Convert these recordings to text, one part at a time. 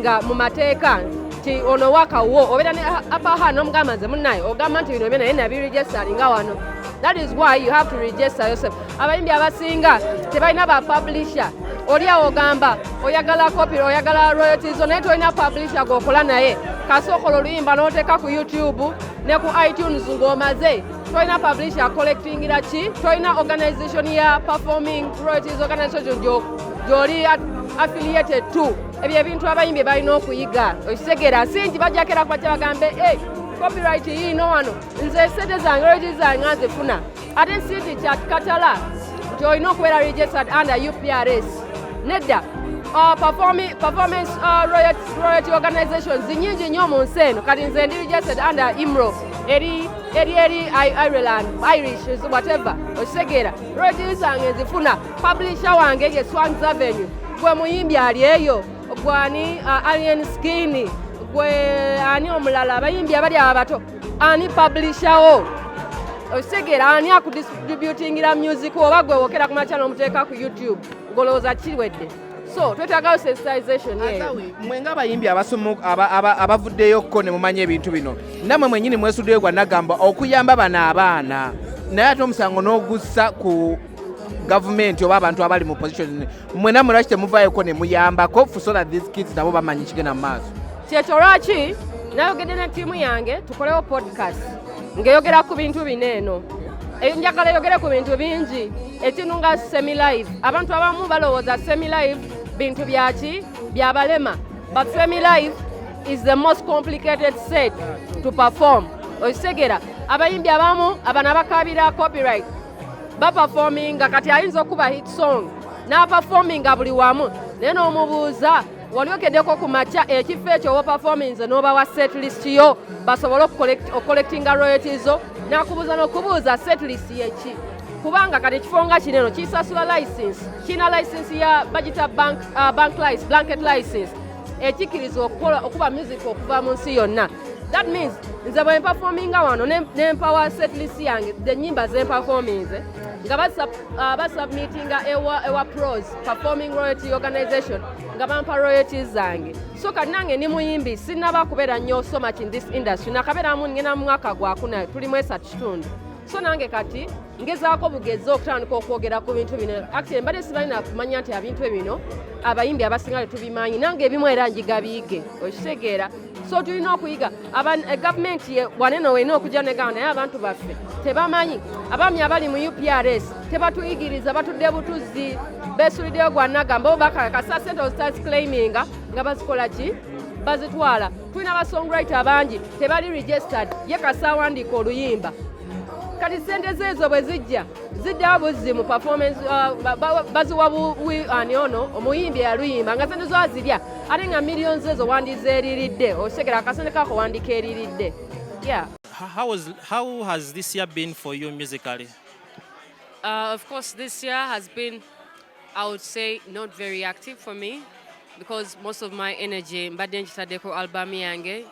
Registeringa mu mateeka nti ono wakawo obeera ne upper hand n'omugamba, "Nze munnaye ogamba nti bino bye naye nabiregisteringa wano." That is why you have to register yourself. Abayimbi abasinga tebalina ba publisher. Oli awo ogamba oyagala copy, oyagala royalties, naye tolina publisher gwokola naye. Kasookola oluyimba n'oteeka ku YouTube ne ku iTunes ng'omaze, tolina publisher collectingira ki, tolina organization ya performing royalties organization gy'oli affiliated to. Ebyo ebintu abayimbi balina okuyiga. Okitegeera? Singi bajjakera kubatya bagambe, "Hey, copyright yiino wano, nze sente zange, royalties zange nga nzifuna." Ate si kyakatala nti olina okubeera registered under UPRS. Nedda. Performance royalty organizations nyingi nnyo mu nsi eno. Kati nze ndi registered under IMRO eri Ireland, Irish, whatever. Okitegeera? Royalties zange nzifuna. Publisher wange ye Swangz Avenue. Gwe muyimbi ali eyo, gwani Alien Skin, gwe ani omulala, abayimbi abali abato, ani publisher wo? Okitegeera? Ani akudistributingira music? Oba gwe wokera ku makya n'omuteeka ku YouTube ng'olowooza kiwedde? So twetagayo sensitization eyo. Azawi, mwe ng'abayimbi abavuddeyokko ne mumanya ebintu bino, nammwe mwennyini mwesuddeyo gwa nagamba okuyamba bano abaana, naye ate omusango n'ogussa ku gavumenti oba abantu abali mu position. Mwe nammwe lwaki temuvaayoko ne muyambako so that these kids nabo bamanyi kigenda mu maaso? Kyekyo lwaki nayogedde ne ttiimu yange tukolewo podcast ng'eyogera ku bintu bino eno. Njagala eyogere ku bintu bingi. Ekintu nga semi live, abantu abamu balowooza semi live bintu byaki byabalema, but semi live is the most complicated set to perform. Okitegeera? Abayimbi abamu abano abakabira copyright baperforminga, kati ayinza okuba hit song n'aperforminga buli wamu, naye n'omubuuza, "Wali okeddeko ku makya ekifo ekyo woperforminze n'obawa set list yo basobole okucollectinga royalties zo?" N'akubuuza n'okubuuza, "Set list yeki?" Kubanga kati ekifo nga kino eno kisasula license, kirina license ya bagita bank license, blanket license ekikkiriza okukola okuba music okuva mu nsi yonna. That means nze bwe mperforminga wano nempawa set list yange, ennyimba zemperforminze, nga basubmitinga ewa PROS, Performing Royalty Organization, nga bampa royalties zange. So kati nange ndi muyimbi, sinnaba kubeera nnyo so much in this industry, nakabeeramu ngenda mu mwaka gwakuna, tulimu 3 kitundu. So nange kati ngezaako bugezi okutandika okwogera ku bintu bino. Actually mbadde simanyi nakumanya nti ebintu bino abayimbi abasinga tetubimanyi. Nange ebimu era njiga biyige. Okitegeera? So tulina okuyiga. Gavumenti waneno werina okujja negamba, naye abantu baffe tebamanyi. Abaami abali mu UPRS tebatuyigiriza, batudde butuzi, beesuliddeyo gwa nagamba bo bakakasa sente ozitaclaiminga nga bazikola ki, bazitwala. Tulina ba songwriter bangi tebali registered. Ye kasaawandiika oluyimba, kati sente zeezo bwe zijja ziddawo buzzi mu performance, baziwa ani ono omuyimbi eyaluyimba nga sente zo azirya, ate nga millions ezo wandizeeriridde. Okitegera? Akasente kako wandikeeriridde, yeah. How has this year been for you musically? Of course, this year has been, I would say, not very active for me because most of my energy mbadde nkitaddeko album yange,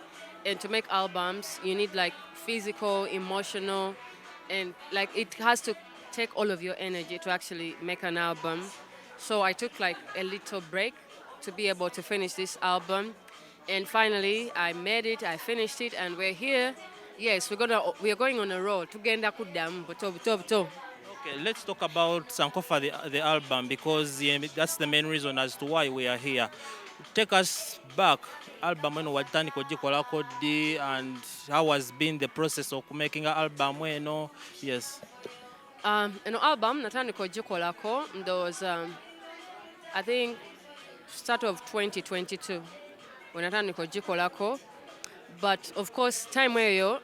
and to make albums you need like physical, emotional, and like it has to take all of your energy to actually make an album. So I took like a little break to be able to finish this album, and finally I made it, I finished it, and we're here. Yes, we're going on a roll. Tugenda kuddamu buto buto buto. Okay, let's talk about Sankofa, the album, because yeah, that's the main reason as to why we are here. Take us back. Album eno watandika ogikolako ddi, and how has been the process of making an album eno? Yes. Eno album natandika ogikolako ndowooza, I think start of 2022 we natandika ogikolako, but of course time eyo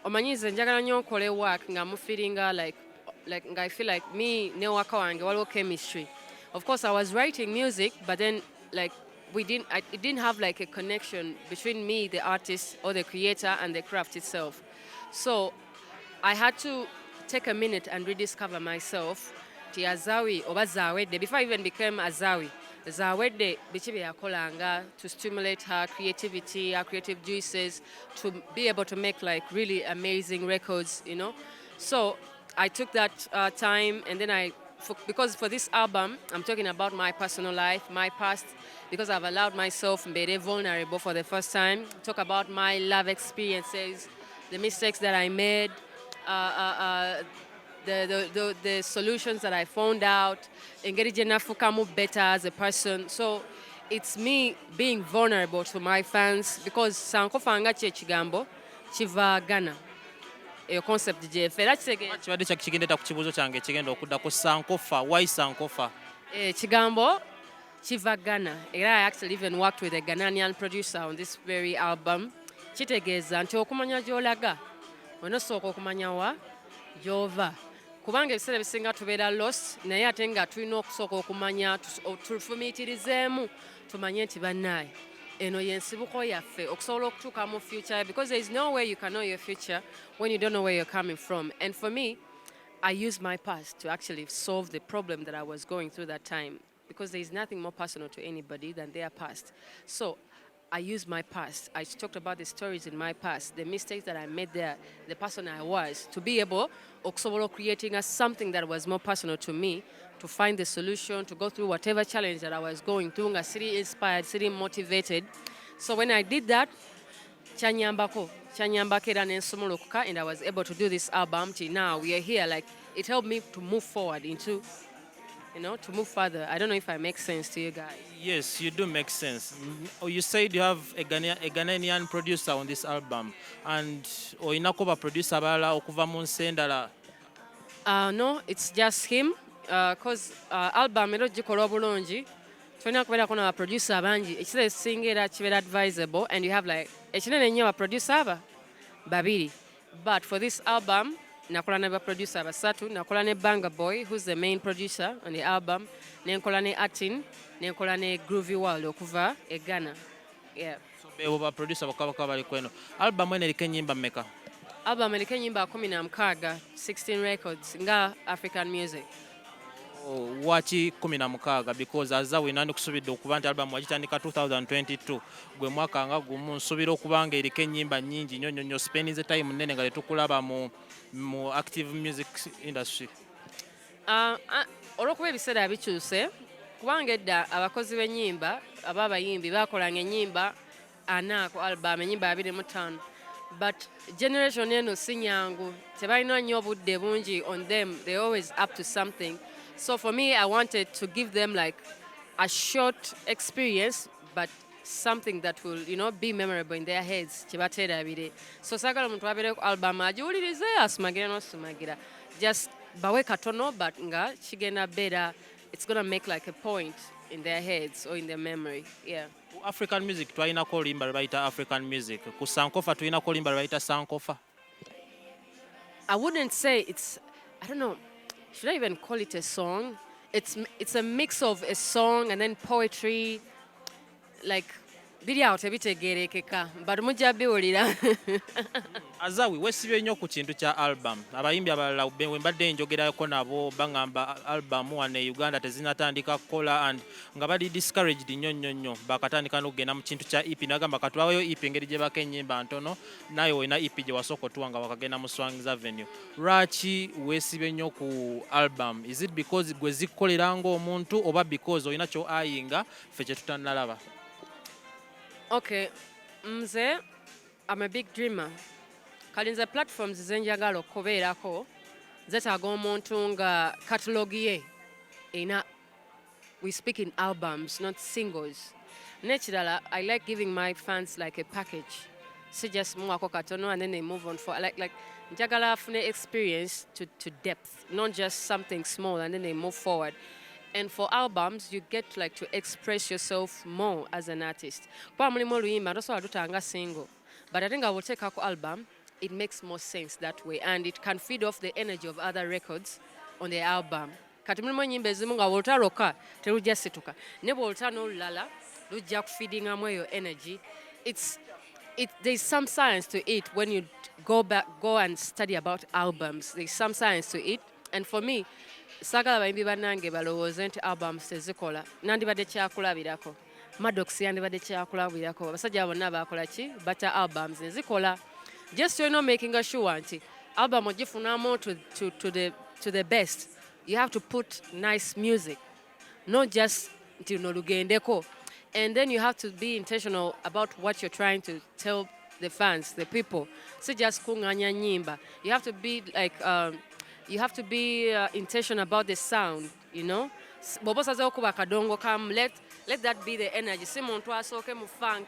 omanyi nze njagala nnyo nkole work nga mufeelinga like nga I feel like me ne waka wange waliwo chemistry. Of course I was writing music, but then like we didn't I, it didn't have like a connection between me, the artist or the creator, and the craft itself. So I had to take a minute and rediscover myself nti Azawi oba Zawedde, before I even became Azawi, Zawedde biki bye yakolanga to stimulate her creativity, her creative juices, to be able to make like really amazing records. So I took that time and then I Because for this album, I'm talking about my personal life, my past, because I've allowed myself mbeere vulnerable for the first time, talk about my love experiences, the mistakes that I made, the solutions that I found out, engeri gye nafukamu better as a person. So it's me being vulnerable to my fans, because Sankofa nga kye kigambo kiva Ghana. Eyo concept gyefe era kitegeeza Kibadde kigendeta ku kibuuzo kyange ekigenda okuddako. Sankofa, why Sankofa? Kigambo kiva Ghana, era I actually even worked with a Ghanaian producer on this very album. Kitegeeza nti okumanya gy'olaga olina osooka okumanya wa gy'ova, kubanga ebiseera ebisinga tubeera lost, naye ate nga tulina okusooka okumanya tufumiitirizeemu tumanye nti bannaaye eno yensibuko yaffe okusobola okutuuka mu future, because there is no way you can know your future when you don't know where you're coming from. And for me, I used my past to actually solve the problem that I was going through that time, because there is nothing more personal to anybody than their past. So I used my past. I talked about the stories in my past, the mistakes that I made there, the person I was, to be able okusobola creating a something that was more personal to me, to find the solution, to go through whatever challenge that I was going through, nga siri inspired, siri motivated. So when I did that, kyanyambako era nensumulukuka, and I was able to do this album till now we are here. Like, it helped me to move forward into to move further. I don't know if I make sense to you guys. Yes, you do make sense. Oh, you said you have a Ghanaian producer on this album, and olinako ba producer abalala okuva mu nsi endala? No, it's just him, 'cause album era ogikola obulungi tolina kubeerako n'abaproducer bangi. Ekiseera ekisinga era kibeera advisable and you have like ekinene ennyo abaproducer aba babiri, but for this album nakola ne baproducer basatu. Nakola ne Banga Boy, who's the main producer on the album, nenkola ne Atin, nenkola ne Groovy World okuva e Ghana, yeah. So bebo ba producer bokka bokka bali kweno. Album eno eriko ennyimba mmeka? Album eriko ennyimba 16, 16 records nga African music. Oh, waki 16? Because Azawi nandikusubidde okuba nti album wagitandika 2022, gwe mwaka nga gumu, nsuubira okuba nga eriko ennyimba nnyingi nnyo nnyo nnyo. Spendinze time nnene nga tetukulaba mu active music industry. Olw'okuba ebiseera bikyuse, kubanga edda abakozi b'ennyimba aba abayimbi bakolanga ennyimba 40 ku album, ennyimba 25, but generation eno si nyangu, tebalina nnyo obudde bungi on them. They always up to something. So for me, I wanted to give them like a short experience, but something that will be memorable in their heads, kyebateerabire. So saagala omuntu abeere ku album agiwulirize asumagira n'osumagira. Just bawe katono, but nga kigenda beera, it's gonna make like a point in their heads or in their memory, yeah. Ku African music twalinako oluyimba lwe bayita African Music. Ku Sankofa tulinako oluyimba lwe bayita Sankofa? I wouldn't say it's, I don't know, should I even call it a song? It's a mix of a song and then poetry. Like, biri awo tebitegeerekeka, but mujja biwulira. Azawi, weesibye nnyo ku kintu kya album. Abayimbi abalala we mbadde njogerako nabo baŋŋamba album wano e Uganda tezinatandika kukola and nga bali discouraged nnyo nnyo nnyo, bakatandika n'okugenda mu kintu kya EP. Nagamba katubaweyo EP engeri gye bako ennyimba ntono, naye olina EP gye wasooka otuwa nga wakagenda mu Swangz Avenue. Lwaki weesibye nnyo ku album? Is it because gwe zikkolera ng'omuntu oba because olina kyo ayinga ffe kye tutannalaba? Okay, nze I'm a big dreamer. Kali nze platforms zenjagala okubeerako zetaaga omuntu nga catalog ye erina, we speak in albums, not singles. N'ekirala, I like giving my fans like a package, si just muwako katono and then they move on. For like njagala afune experience to depth, not just something small and then they move forward. And for albums, you get like to express yourself more as an artist, kuba mulimu oluyimba tosobola tutanga single, but ate nga bw'oteekako album, it makes more sense that way, and it can feed off the energy of other records on the album. Kati mulimu ennyimba ezimu nga bw'oluta lwokka terujja situka, ne bw'oluta n'olulala lujja kufeedingamu eyo energy. There's some science to it. When you go back, go and study about albums, there's some science to it. And for me, saagala bayimbi bannange balowooze nti albums tezikola. Nandibadde kyakulabirako, Maddox yandibadde kyakulabirako, abasajja bonna bakola ki, bata albums nezikola. Just you're not making sure nti album ogifunamu to the best. You have to put nice music, not just nti luno lugendeko. And then you have to be intentional about what you're trying to tell the fans, the people. Si just kuŋŋaanya nnyimba. You have to be like you have to be intentional about the sound. Bw'oba osazeewo kuba akadongo kamu, let that be the energy. Si muntu asooke mu funk,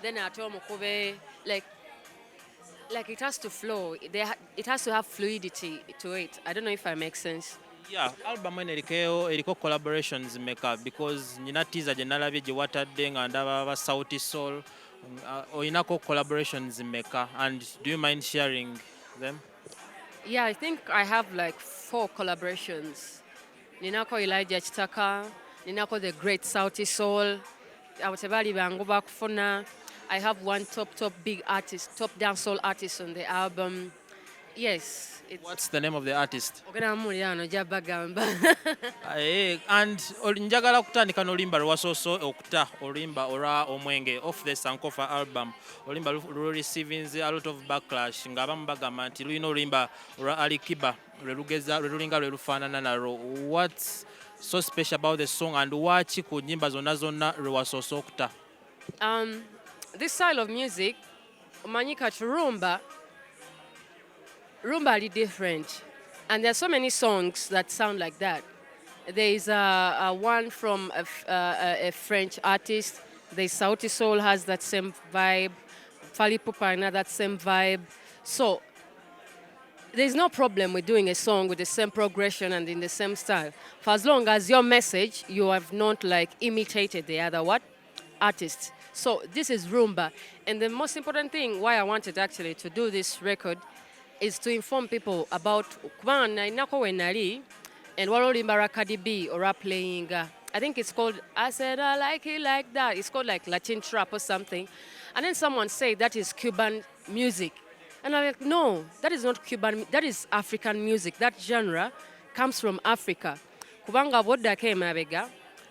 then ate omukube like it has to flow. It has to have fluidity to it. I don't know if I make sense. Yeah, album eno eriko collaborations meka? Because nyina teaser gye nalabye gye watadde nga ndaba ba Sauti Sol. Oyinako collaborations meka, and do you mind sharing them? Yeah, I think I have like four collaborations. Ninako Elijah Kitaka, ninako the great Sauti Sol, abo tebali bangu bakufuna. I have one top, top big artist, top dancehall artist on the album. Yes. It's What's the name of the artist? Ogenda muwulira wano, ojja bagamba. And njagala kutandika n'oluyimba lwe wasoose okuta, oluyimba olwa Omwenge off the Sankofa album. Oluyimba lu receiving a lot of backlash, ng'abamu bagamba nti lulina oluyimba olwa Alikiba lwe lugeza lwe lulinga lwe lufaanana nalwo. What's so special about the song, and waki ku nnyimba zonna zonna lwe wasoose okuta? This style of music, omanyi kati rumba, rumba ali different. And there are so many songs that sound like that. There is a one from a French artist. The Sauti Sol has that same vibe. Fally Ipupa that same vibe. So there's no problem with doing a song with the same progression and in the same style. For as long as your message, you have not like imitated the other what? Artist. So this is rumba. And the most important thing why I wanted actually to do this record is to inform people about, kubanga nalinako we nali and waliwo oluyimba lwa Cardi B olwa playing, I think it's called I Said I Like It Like That. It's called like Latin trap or something. And then someone said that is Cuban music. And I'm like, no, that is not Cuban, that is African music. That genre comes from Africa. Kubanga bw'oddako emabega,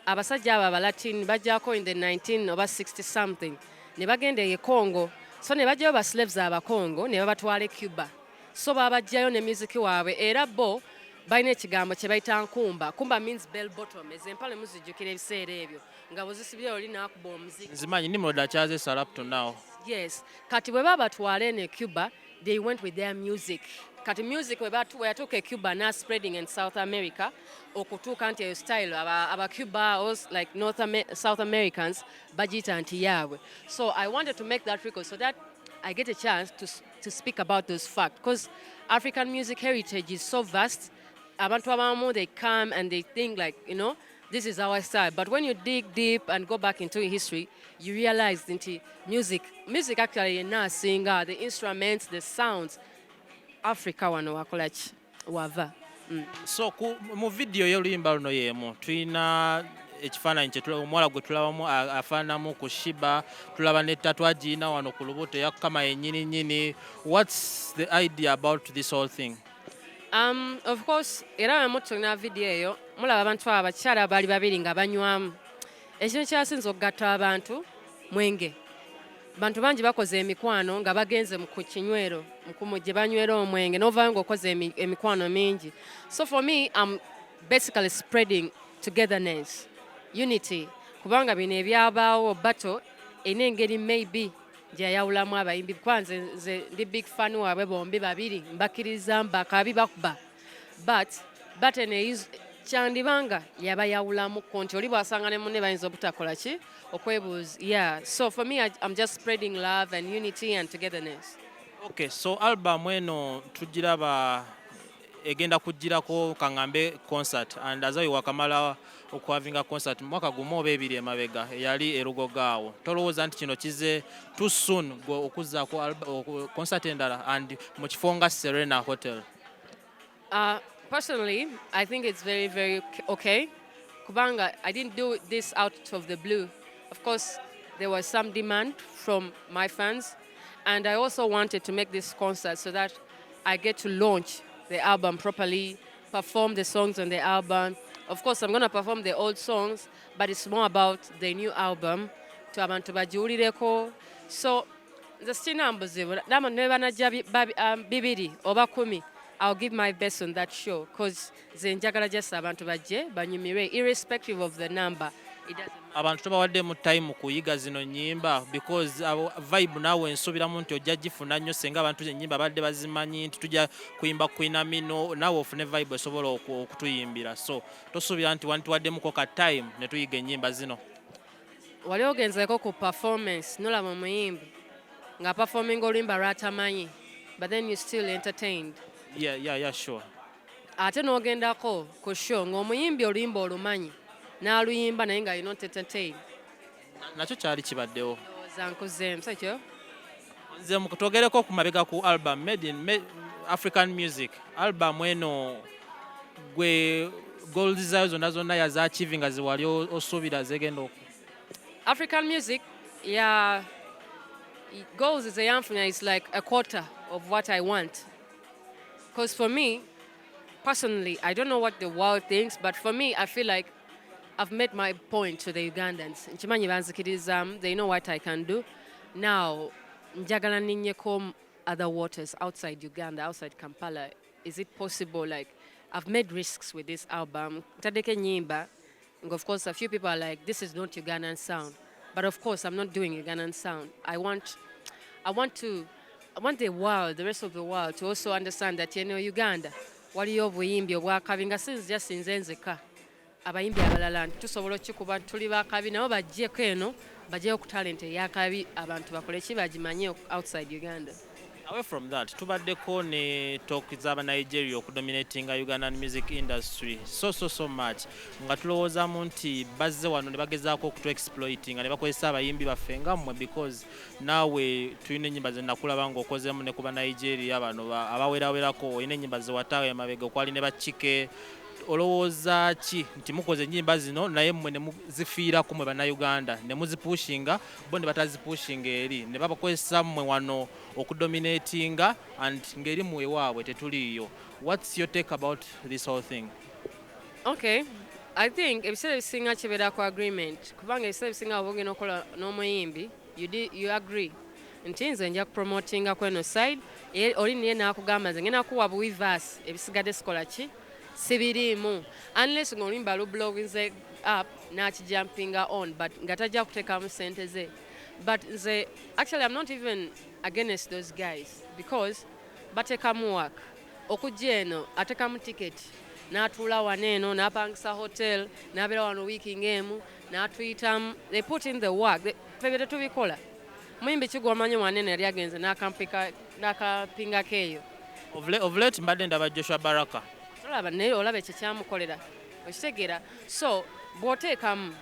abasajja abo Abalatin bajjako in the 19 oba 60 something ne bagenda e Congo. So ne bajjayo ba slaves Abakongo ne babatwala e Cuba. So babajjayo ne music waabwe, era bo balina ekigambo kye bayita nkumba. Kumba means bell bottom. Ezo empale muzijjukira ebiseera ebyo nga bwozisibye oli n'akuba omuziki. Nzimanyi, Nimrod akyazesala up to now. Yes, kati bwe babatwala eno e Cuba, they went with their music. Kati music bwe yatuuka e Cuba na spreading in South America okutuuka nti eyo style aba Cuba or like North South Americans bagiyita nti yaabwe. So I wanted to make that record so that I get a chance to speak about those facts, because African music heritage is so vast. Abantu abamu, they come and they think like, this is our style. But when you dig deep and go back into history, you realize nti music actually yenna asinga, the instruments, the sounds, Africa wano wakola ki wava. So mu video y'oluyimba luno y'emu tulina ekifaananyi kye omuwala gwe tulabamu afaananamu ku Sheebah, tulaba ne tattoo agirina wano ku lubuto eyakukama yennyini nnyini. What's the idea about this whole thing? Of course, era bwe mutulina video eyo mulaba abantu abo abakyala baali babiri nga banywamu. Ekintu kyasinze okugatta abantu mwenge. Bantu bangi bakoze emikwano nga bagenze ku kinywero gye banywera omwenge, n'ovaayo ng'okoze emikwano mingi. So for me, I'm basically spreading togetherness, unity, kubanga bino ebyabaawo, battle erina engeri maybe gyeyayawulamu abayimbi, kuba nze ndi big fan waabwe bombi babiri, mbakkiriza mbakabi bakuba, but eno kyandibanga yabayawulamuko nti oli bw'asanga ne munne bayinza obutakola ki okwebuuza. Yeah, so for me, I'm just spreading love and unity and togetherness. Okay, so album eno tugiraba egenda kugirako kaŋŋambe concert, and Azawi wakamala okuhavinga concert mwaka gumu oba ebiri emabega eyali erugoga awo. Tolowooza nti kino kize too soon gwe okuzzaako concert endala and mu kifo nga Serena Hotel? Personally, I think it's very, very okay. Kubanga, I didn't do this out of the blue. Of course, there was some demand from my fans, and I also wanted to make this concert so that I get to launch the album properly, perform the songs on the album. Of course, I'm going to perform the old songs, but it's more about the new album to abantu bagiwulireko. So, nze sirina buzibu, namwe ne banajja bibiri oba 10. I'll give my best on that show because nze njagala just abantu bajje banyumirwe irrespective of the number. It doesn't matter. Abantu tobawaddemu time kuyiga zino nnyimba because abo vibe naawe nsuubiramu nti ojja gifuna nnyo singa abantu ennyimba badde bazimanyi nti tujja kuyimba Queen Amino, naawe ofune vibe esobola okutuyimbira. So tosuubira nti wantituwaddemuko ka time ne tuyiga ennyimba zino? Wali ogenzeeko ku performance nolaba omuyimbi nga performing oluyimba lwatamanyi, but then you still entertained? Yeah, sure. Ate n'ogendako ku show ng'omuyimbi oluyimba olumanyi n'aluyimba naye nga you not entertained? Nakyo kyali kibaddewo. Ndowooza nkuzeemu so ekyo. Nze twogereko ku mabega ku album Made in African Music. Album eno gwe goals zayo zonna zonna yazachieve nga ziwali osuubira zegenda oku? African Music, yeah, goals zeyanfunya is like a quarter of what I want, because for me personally, I don't know what the world thinks, but for me, I feel like I've made my point to the Ugandans. Nkimanyi banzikirizaamu, they know what I can do. Now njagala ninnyeko other waters outside Uganda, outside Kampala. Is it possible? Like, I've made risks with this album. Ntaddeko ennyimba and of course a few people are like, "This is not Ugandan sound." But of course I'm not doing Ugandan sound. I want the world, the rest of the world to also understand that Uganda waliyo obuyimbi obwakabi nga sinzija sinze nzeka, abayimbi abalala nti tusobola okukikuba, tuli bakabi nabo bajjeko eno, bajjeyo ku talent eyakabi, abantu bakole ki, bagimanye outside Uganda. Away from that, tubaddeko ne talk z'Abanigeria okudominatinga Ugandan music industry so so so much, nga tulowoozaamu nti bazze wano ne bagezaako okutuexploitinga ne bakozesa abayimbi baffe nga mmwe, because naawe tulina ennyimba ze nakulaba ng'okozemu ne ku Banigeria bano abawerawerako, olina ennyimba ze wataawo emabega okwali ne bakike. Olowooza ki nti mukoze ennyimba zino naye mmwe ne muzifiirako mmwe Bannayuganda ne muzipushinga, bo ne batazipushinga eri ne babakozesa mmwe wano okudominatinga and ng'eri mmwe ewaabwe tetuliiyo? What's your take about this whole thing? Okay, I think ebiseera ebisinga kibeera ku agreement, kubanga ebiseera ebisinga oba ogenda okukola n'omuyimbi, you agree nti nze nja kupromotinga ku eno side, oli niye n'akugamba nze ngenda kuwa buwi verse, ebisigadde sikola ki, sibiriimu, unless ng'oluyimba lublowinze up n'akijumpinga on, but nga tajja kuteekamu sente ze. But nze actually I'm not even against those guys because bateekamu work okujja eno, ateekamu ticket n'atuula wano eno n'apangisa hotel n'abeera wano wiiki ng'emu n'atuyitamu. They put in the work. Ffe bye tetubikola. Muyimbi kigwamanyi wanene yali agenze n'akampingako eyo? Of late mbadde ndaba Joshua Baraka. Tolaba naye olaba ekyo kyamukolera, okitegeera? So bw'oteekamu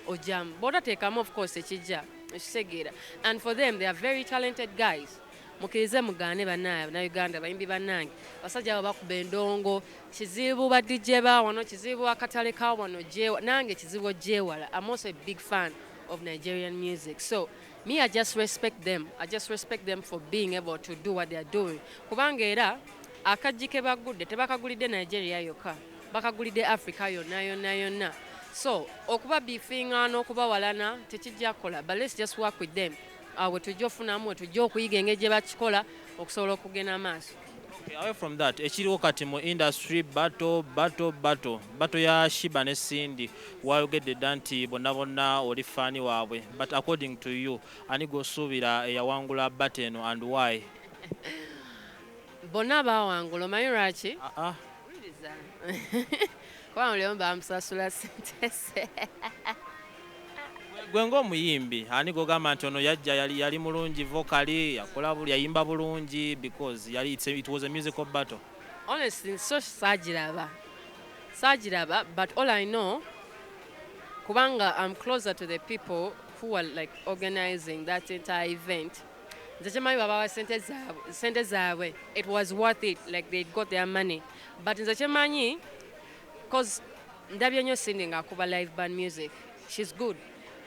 ojjamu, bw'otateekamu of course ekijja, okitegeera? And for them, they are very talented guys. Mukkirize mugaane, bannaye Bannayuganda, bayimbi bannange, abasajja abo bakuba endongo. Kizibu ba DJ ba wano, kizibu akatale ka wano nange kizibu ogyewala. I'm also a big fan of Nigerian music, so me, I just respect them. I just respect them for being able to do what they are doing, kubanga era akaggi ke bagudde tebakagulidde Nigeria yokka, bakagulidde Africa yonna yonna yonna. So okuba bifinga n'okubawalana tekijja kukola, but let's just work with them. Awo we tujja ofunamu, we tujja okuyiga engeri gye bakikola okusobola okugenda maaso. Okay, away from that, ekiriwo kati mu industry, battle, battle, battle, battle ya Sheebah ne Cindy. Wayogedde dda nti bonna bonna oli fan waabwe, but according to you, ani gw'osuubira eyawangula battle eno and why? Bonna baawangula, omanyi lwaki? Ah, ah. Wuliriza, kubanga buli omu bamusasula sente ze. Gwe ng'omuyimbi, ani gw'ogamba nti ono yajja yali mulungi vocally, yakola yayimba bulungi, because yali it was a musical battle? Honestly, so saagiraba, but all I know, kubanga I'm closer to the people who are like organizing that entire event, nze kyemanyi babawa sente zaabwe. It was worth it, like they got their money. But nze kyemanyi, cause ndabye nnyo Cindy ng'akuba live band music, she's good,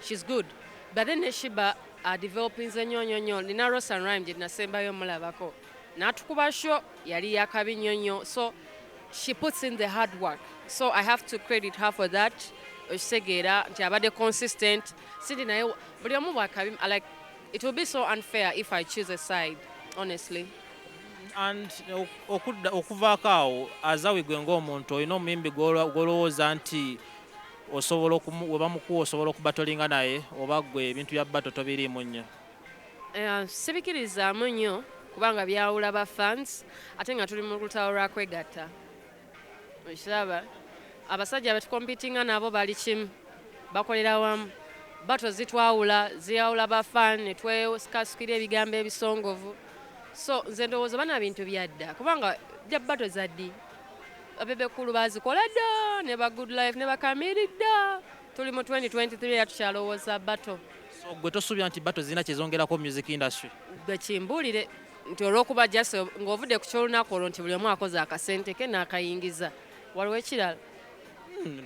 she's good, but then ne Sheebah adevelopinze nnyo nnyo nnyo. Nina Ross and Rhyme gye nasembayo mulabako n'atukuba show yali yakabi nnyo nnyo. So she puts in the hard work, so I have to credit her for that, okitegeera nti abadde consistent. Cindy naye buli omu bwakabi. Like, it will be so unfair if I choose a side, honestly. And okudda okuvaako awo, Azawi, gwe ng'omuntu olina omuyimbi gw'olowooza nti osobola we bamukuwa osobola okubattlinga naye, oba gwe ebintu bya battle tobiriimu nnyo? Sibikirizaamu nnyo kubanga byawula ba fans, ate nga tuli mu lutalo lwa kwegatta. Okiraba, abasajja betucompetinga nabo bali kimu, bakolera wamu. Battle zitwawula, ziyawula ba fan ne twekasukira ebigambo ebisongovu. So nze ndowooza bana bintu byadda, kubanga bya battle zaddi abebekulu bazikola dda, ne ba Good Life ne bakamiri dda. Tuli mu 2023 era tukyalowooza battle. So gwe tosuubira nti battle zirina kyezongerako music industry? Gwe kimbuulire nti olw'okuba just ng'ovudde ku kyolunaku olwo nti buli omu akoze akasente ke n'akayingiza, waliwo ekirala?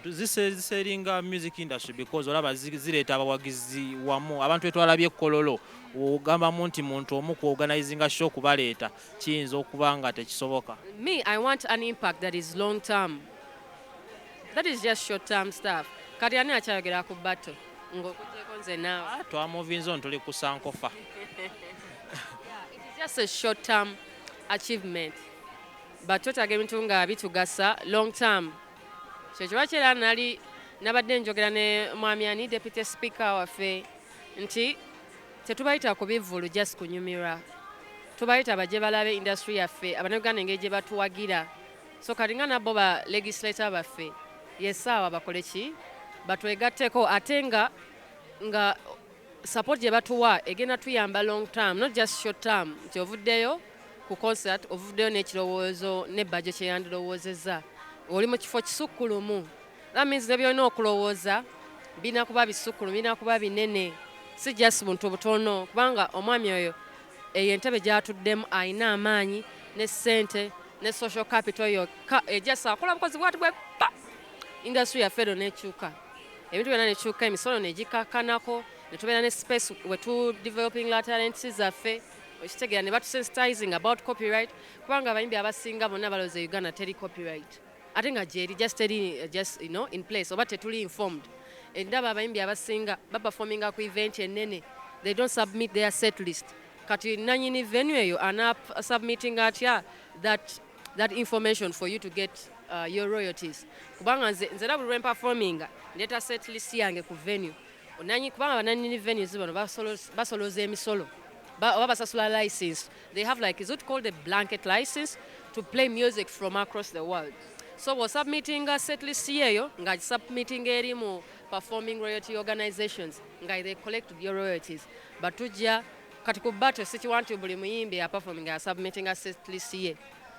Zisellinga music industry because olaba zireeta abawagizi wamu. Abantu betwalabye Kololo, ogambamu nti muntu omu ku organizinga show kubaleeta kiyinza okuba nga tekisoboka. Me, I want an impact that is long term. That is just short term stuff. Kati ani akyayogera ku battle ng'okugyeko nze naawe? Ah, twamovinze on, tuli ku Sankofa. It is just a short term achievement, but twetaaga ebintu nga bitugasa long term. Kyekyo era nali nabadde njogera ne mwami ani, deputy speaker waffe, nti tetubayita ku bivvulu just kunyumirwa, tubayita bajje balabe industry yaffe, abannayuganda engeri gye batuwagira. So kati nga nabo ba legislator baffe, yesaawa bakole ki, batwegatteko, ate nga support gye batuwa egenda tuyamba long term, not just short term, nti ovuddeyo ku concert, ovuddeyo n'ekirowoozo ne budget kyeyandirowoozezza, oli mu kifo kisukkulumu. That means ne byolina okulowooza birina kuba bisukkulumu, birina kuba binene, si just buntu butono, kubanga omwami oyo eyo entebe gy'atuddemu alina amaanyi ne ssente ne social capital yokka ejasa akola bukozi bwati bwe pa industry yaffe eno nekyuka, ebintu byonna nekyuka, emisolo negikakkanako, ne tubeera ne space we tu developing la talents zaffe. Okitegeera, ne batusensitizing about copyright, kubanga abayimbi abasinga bonna balowooza Uganda teri copyright, ate nga gyeri, just teri just in place, oba tetuli informed. Ndaba abayimbi abasinga baperforminga ku event enene, they don't submit their set list. Kati nanyini venue eyo ana submitting atya that information for you to get your royalties? Kubanga nze era buli lwe mperforminga ndeeta set list yange ku venue. Onanyi, kubanga bananyini venues bano basoloza emisolo, oba basasula license. They have, like, is it called a blanket license to play music from across the world? So bw'osubmittinga set list yeeyo, nga submitting eri mu performing royalty organizations, nga they collect your royalties. But tujja kati ku battle sikiwa nti buli muyimbi aperforming asubmittinga set list ye.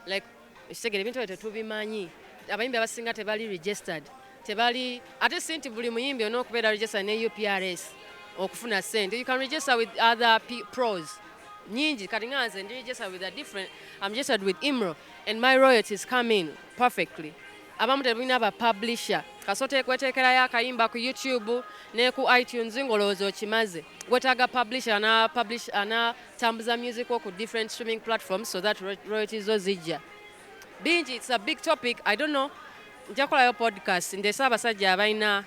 Like, ekitegere, ebintu ebyo tetubimanyi. Abayimbi abasinga tebali registered, tebali. Ate si nti buli muyimbi olina okubeera registered ne UPRS okufuna sente. You can register with other pros nyingi. Kati nga nze ndi registered with a different, I'm registered with IMRO and my royalties come in perfectly. Abamu tebulina ba publisher. Kasoote kweteekerayo akayimba ku YouTube ne ku iTunes ng'olowooza okimaze. Wetaaga publisher ana publish, anatambuza music wo ku different streaming platforms so that royalties zo zijja bingi. It's a big topic. I don't know, nja kukolayo podcast ndese abasajja abalina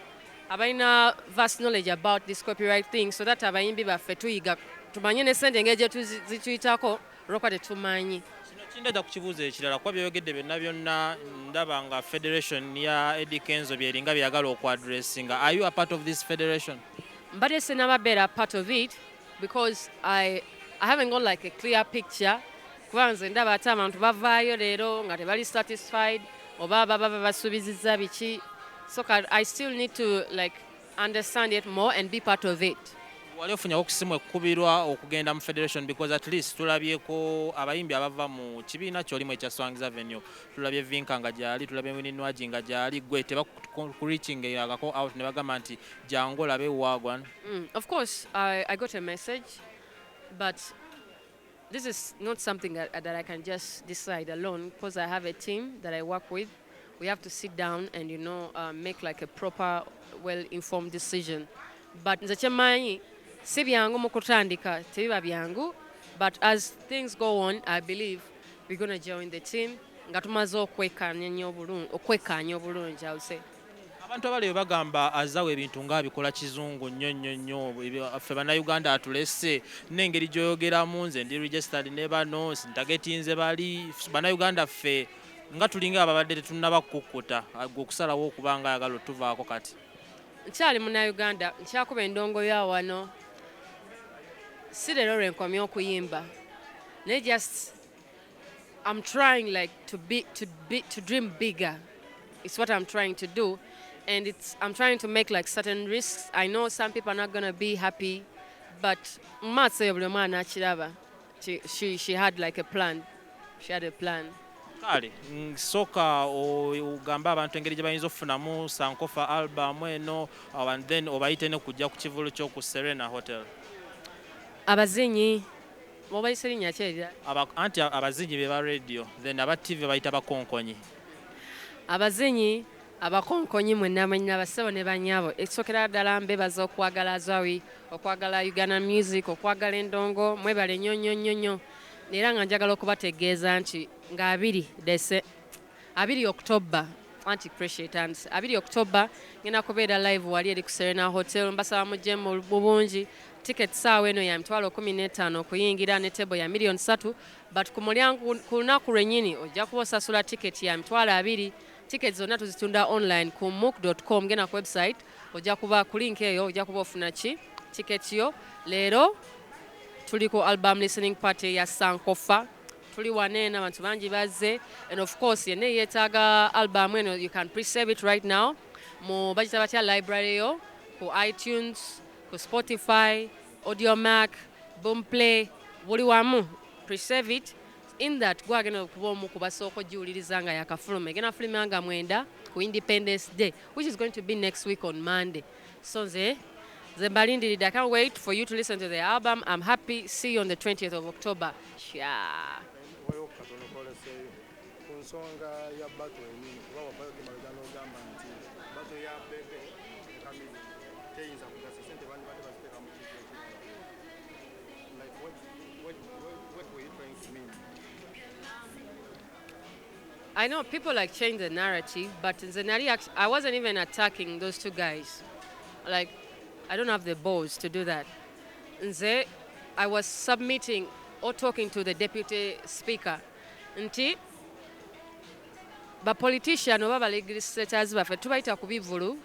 vast knowledge about this copyright thing, so that abayimbi baffe tuyiga, tumanye ne sente engeri gye zituyitako, olwokuba tetumanyi. Kino kindeeta ku kibuuzo ekirala, kuba byeyogedde byonna byonna ndaba nga federation ya Eddy Kenzo byeringa byeyagala okuaddressinga. Are you a part of this federation? Mbadde sinaba part of it because I haven't got like a clear picture, kuba nze ndaba ate abantu bavaayo leero nga tebali satisfied, oba baba babasuubizizza biki. So I still need to, like, understand it more and be part of it. Wali ofunyewo okusimu ekkubirwa okugenda mu federation? Because at least tulabyeko abayimbi abava mu kibiina kyolimu ekya Swangz Avenue, tulabye Vinka nga gyali, tulabye Winnie Nwagi nga gyali. Gwe tebakureachingako out ne bagamba nti jangu olabe wagwan? Of course, I got a message, but this is not something that I can just decide alone because I have a team that I work with. We have to sit down and make like a proper, well-informed decision. But nze kyemmanyi si byangu mu kutandika, tebiba byangu, but as things go on, I believe we're gonna join the team nga tumaze okwekkaanya ennyo obulungi, okwekkaanya obulungi, I would say. Abantu abaliyo bagamba Azawi ebintu ng'abikola kizungu nnyo nnyo nnyo. Ffe Bannayuganda atulese n'engeri gy'oyogeramu, nze ndi registered ne bano, ntagetinze bali Bannayuganda, ffe nga tulinga ababadde tetunnaba kukkuta gwe okusalawo okuba nga ayagala otuvaako kati. Nkyali Munnayuganda, nkyakuba endongo ya wano. Si leero lwenkomye okuyimba, naye just I'm trying like to dream bigger. It's what I'm trying to do, and it's I'm trying to make like certain risks. I know some people are not gonna be happy, but mu maaso eyo buli omu anaakiraba. She had like a plan. She had a plan. Kale sooka ogambe abantu engeri gye bayinza okufunamu Sankofa album eno, and then obayite ne kujja ku kivulu ky'oku Serena Hotel. Abazinyi obayise linnya ki erira? Anti abazinyi be ba radio, then aba TV bayita bakonkonyi. Abazinyi, abakonkonyi, mwenna mwenna, bassebo ne bannyabo, ekisookera ddala mbebaza okwagala Azawi, okwagala Uganda music, okwagala endongo. Mwebale nnyo nnyo nnyo nnyo. Era nga njagala okubategeeza nti nga 2 dese 2 October, anti pressure etandise, 2 October ngenda kubeera live wali eri ku Serena Hotel. Mbasaba mujje mu bungi. Ticket saawa eno ya 15,000 okuyingira, ne table ya 3 million, but ku mulyango ku lunaku lwennyini ojja kuba osasula ticket ya 20,000. Ticket zonna tuzitunda online ku mook.com. Genda ku website, ojja kuba ku link eyo, ojja kuba ofuna ki ticket yo. Leero tuli ku album listening party ya Sankofa. Tuli waneeno, abantu bangi bazze, and of course yenna yeetaaga album eno, you can pre-save it right now mu bagita batya library yo, ku iTunes, ku Spotify, Audiomack, Boomplay, buli wamu. Pre-save it in that gwagenda okuba omu ku basooka ogiwuliriza nga yakafuluma. Egenda fuluma nga 9 ku Independence Day, which is going to be next week on Monday. So nze mbalindiridde. I can't wait for you to listen to the album. I'm happy. See you on the 20th of October. Yeah. Waliwo katono koleseeyo ku nsonga ya battle enyini, kuba wavayo emabega n'ogamba nti battle ya Bebe ne Chameleone teyinza kugasa, sente bandibadde baziteeka mu kintu ekirala. Like what were you trying to mean? I know people like change the narrative, but nze nali I wasn't even attacking those two guys. Like, I don't have the balls to do that. Nze, I was submitting or talking to the deputy speaker nti ba politician oba ba legislators baffe tubayita ku bivulu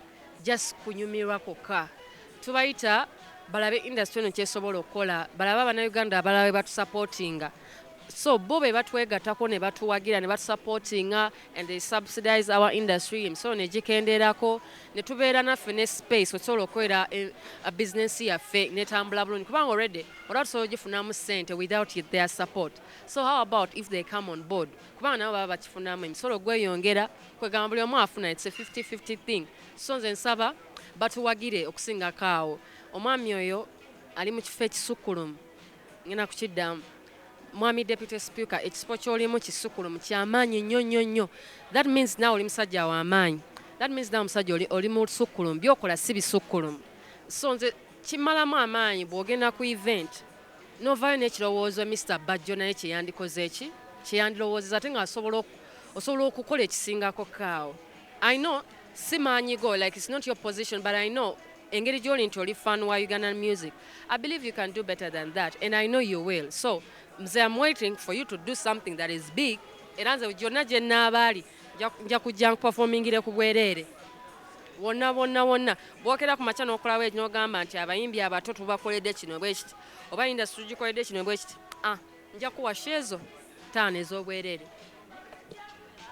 just kunyumirwa kwokka. Tubayita balabe industry eno kyesobola okukola, balabe Abannayuganda abalala be batusupportinga. So bo be batwegattako ne batuwagira ne batusupportinga and they subsidize our industry, emisolo ne gikendeerako, ne tubeera naffe ne space wetusobola okukolera business yaffe netambula bulungi, kubanga already olwa tusobola ogifunamu ssente without their support. So how about if they come on board? Kubanga nabo baba bakifunamu, emisolo gweyongera, kwegamba buli omu afuna. It's a 50-50 thing. So nze nsaba batuwagire okusingako awo. Omwami oyo ali mu kifo ekisukkulumu, ngenda kukiddamu, mwami deputy speaker, ekifo ky'olimu kisukkulumu, kyamaanyi nnyo nnyo nnyo. That means nawe oli musajja w'amaanyi. That means nawe musajja oli mu lusukkulumu, byokola si bisukkulumu. So nze kimalamu amaanyi bw'ogenda ku event n'ovaayo n'ekirowoozo Mr Bajjo naye kyeyandikoze, eki kyeyandirowoozeza, ate ng'asobola osobola okukola ekisingako kaawo. I know si maanyi go, like it's not your position, but I know engeri gy'oli nti oli fan wa Ugandan music, I believe you can do better than that, and I know you will. So nze I'm waiting for you to do something that is big. Era nze gyonna gye nnaaba ali nja kujja nkuperformingire ku bwereere wonna wonna wonna. Bwokera ku makya n'okolawo ekyo n'ogamba nti abayimbi abato tubakoledde kino bwe kiti, oba industry gikoledde kino bwe kiti, ah, nja kuwa show ezo 5 ez'obwereere.